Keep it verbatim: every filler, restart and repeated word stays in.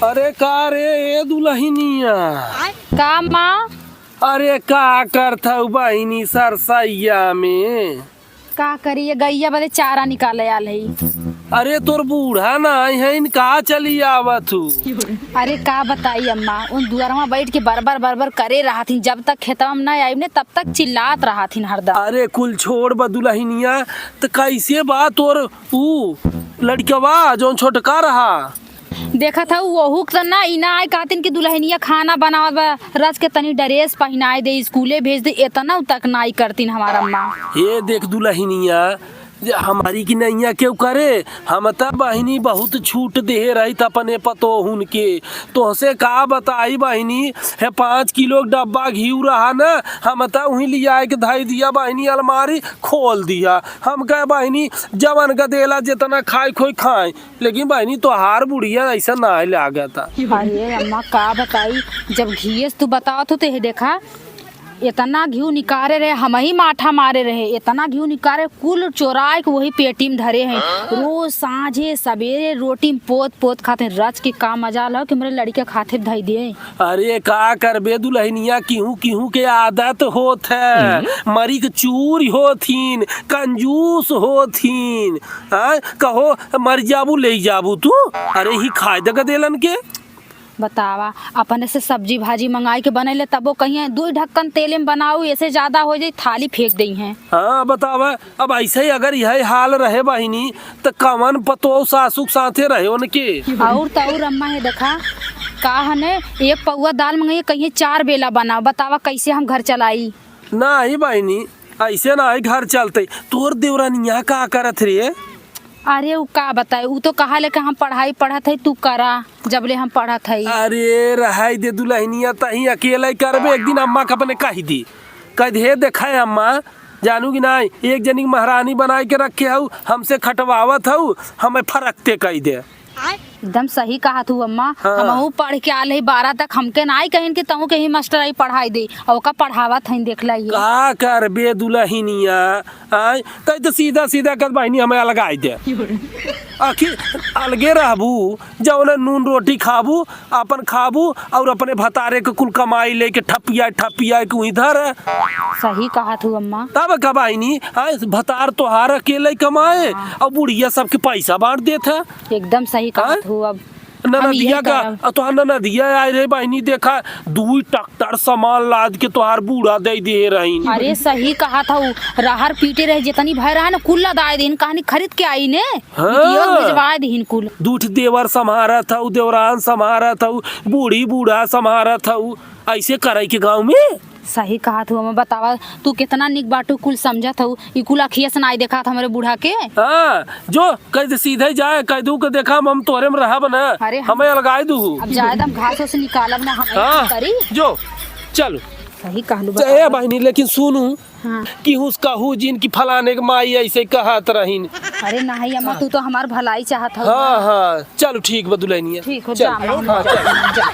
अरे का रे, ए दुलहिनिया? का माँ? अरे का करत हऊ बहिनी सरसैया में? का करी, ये गइया बदे चारा निकाले आल हई। अरे तोर बूढ़ा नाहीं हईन, का चली आवत हू? अरे का बताई अम्मा, उन दुअरवा बैठ के बरबर बरबर करे रहत हिन, जब तक खेतवा में ना आइब ने तब तक चिल्लात रहत हिन हरदम। अरे कुल छोड़ बा दुलहिनिया, त कैसे बा तोर ऊ लड़िकवा जौन छोटका रहा? देखत हऊ, ओहू क त ना, ई ना आए कहतिन कि दुलहिनिया खाना बनावत बा, रच के तनी ड्रेस पहिनाए दे, स्कूले भेज दे, एतना तक नाई करतिन हमार अम्मा। ए देख दुलहिनिया, जे हमरी की नइया केहू करे, हम त बहिनी बहुत छूट देहे रहित अपने पतोहुन के। तोहसे का बताई बहिनी, हे पाँच किलो क डब्बा घीव रहा न, हम त उहीं लियाए के धइ दिया बहिनी, अलमारी खोल दिया। हम कहे बहिनी, जवन का देला जेतना खाए खोई खाए, लेकिन बहिनी, तोहार बुढ़िया अइसा नाहीं लागत। अरे अम्मा, का बताई, जब घिये से तू बतावत हो, तो हे देखा, एतना घिउ निकारे रहे, हमही माठा मारे रहे, एतना घिउ निकारे, कुल चोराए के वही पेटी में धरे हैं। रोज साँझे सबेरे रोटी में पोत पोत खाते हैं। रच के का मजाल हो कि हमरे लड़िका खातिर धइ दिए। अरे का करबे दुलहिनिया, किहू किहू के आदत होत है, हम्म। मरी के चूर होत हीन, कंजूस होत हीन। हाँ, कहो मर जाबू, ले जाबू तू। अरे ही खाए द गदेलन के। बतावा, अपने से सब्जी भाजी मंगाई के बनैले, तबो कहिए दुई ढक्कन तेले में बनाऊ, ऐसे ज्यादा हो जाई, थाली फेंक देई हैं। हाँ, बतावा, अब ऐसे ही अगर यही हाल रहे बहिनी, त कवन पतोह सासू के साथे रहे उनके? और त और अम्मा है देखा, का हने एक पौआ दाल मंगाई, कहिए चार बेला बनाओ, बतावा कैसे हम घर चलाई? नाहीं बहिनी, ऐसे नाहीं घर चलते। तोर देवरनिया का करत रे? अरे उ का बताए, उ तो कहा ले कि हम पढ़ाई पढ़त है, तू करा, जबले हम पढ़त है। अरे रहाई दे दुलहिनिया, तही अकेले करबे, एक दिन अम्मा के अपने कहि दी, कहि दे, "हे देखा है अम्मा, जानू कि नाहीं, एक जनी के महारानी बनाए के रखे हऊ, हमसे खटवावत हऊ, हमें फरकते कहि दे।" एकदम सही कहत हऊ अम्मा। हाँ। हमहू पढ़ के आल हई बारह तक, हमके नाई कहिन कि तहूँ के ही मास्टर आई पढ़ाई दे, और ओका पढ़ावत हईन, देख ला ये। का करबे दुलहिनिया, आय, तै तो सीधा सीधा कह बहिनी हमें अलगाई दे। आखिर अलगे रहबू, जौने नून रोटी खाबू, अपन खाबू और अपने भतारे के कुल कमाई लेके ठपिया ठपिया के उहीं धर। सही कहत हऊ अम्मा। तब का बहिनी, आय, भतार तोहार अकेले कमाए, हाँ। और बुढ़िया सबके पैसा बांट देत है। एकदम सही कहत हाँ? हऊ। अब हम ननदिया यही का, करब। आ तोहार ननदिया आए रहे बहिनी, देखा, दुई ट्रैक्टर सामान लाद के तोहार बूढ़ा दे दिए रहीन। अरे सही कहत हऊ, रहर पीटे रहे, जितनी भय रहा न, कुल लदाए दिन, कहानी खरीद के आई ने, हाँ। बिटियो भेजवाए दीन कुल। दूठ देवर सम्हारत हऊ, देवरान सम्हारत हऊ, बूढ़ी बूढ़ा सम्हारत हऊ, ऐसे करे के गाँव में? सही कहत हऊ, हमें बतावा, तू कितना निक बाटू, कुल समझत हऊ, ई कुल अखिया से नाई देखात हमरे बूढ़ा के? हाँ, जो, कह दे सीधे जाए, कह दू के देखा, हम तोरे में रहब ना, अरे हम हमें अलगाई दू। अब जाए, हम घास ओस निकालब ना, हम हाँ, करी। जो, चलो। सही कहलू ए बहिनी, लेकिन सुनू, हाँ। कि हुस कहू जिन की फलाने के माई ऐसे कहत रहीन। अरे नहीं अम्मा, तू तो हमार भलाई चाहत हऊ हाँ, ना। हाँ, चलो ठीक बा दुलहिनिया। ठीक हो, चल। जा अम्मा, हम हाँ, जा, चल। जा।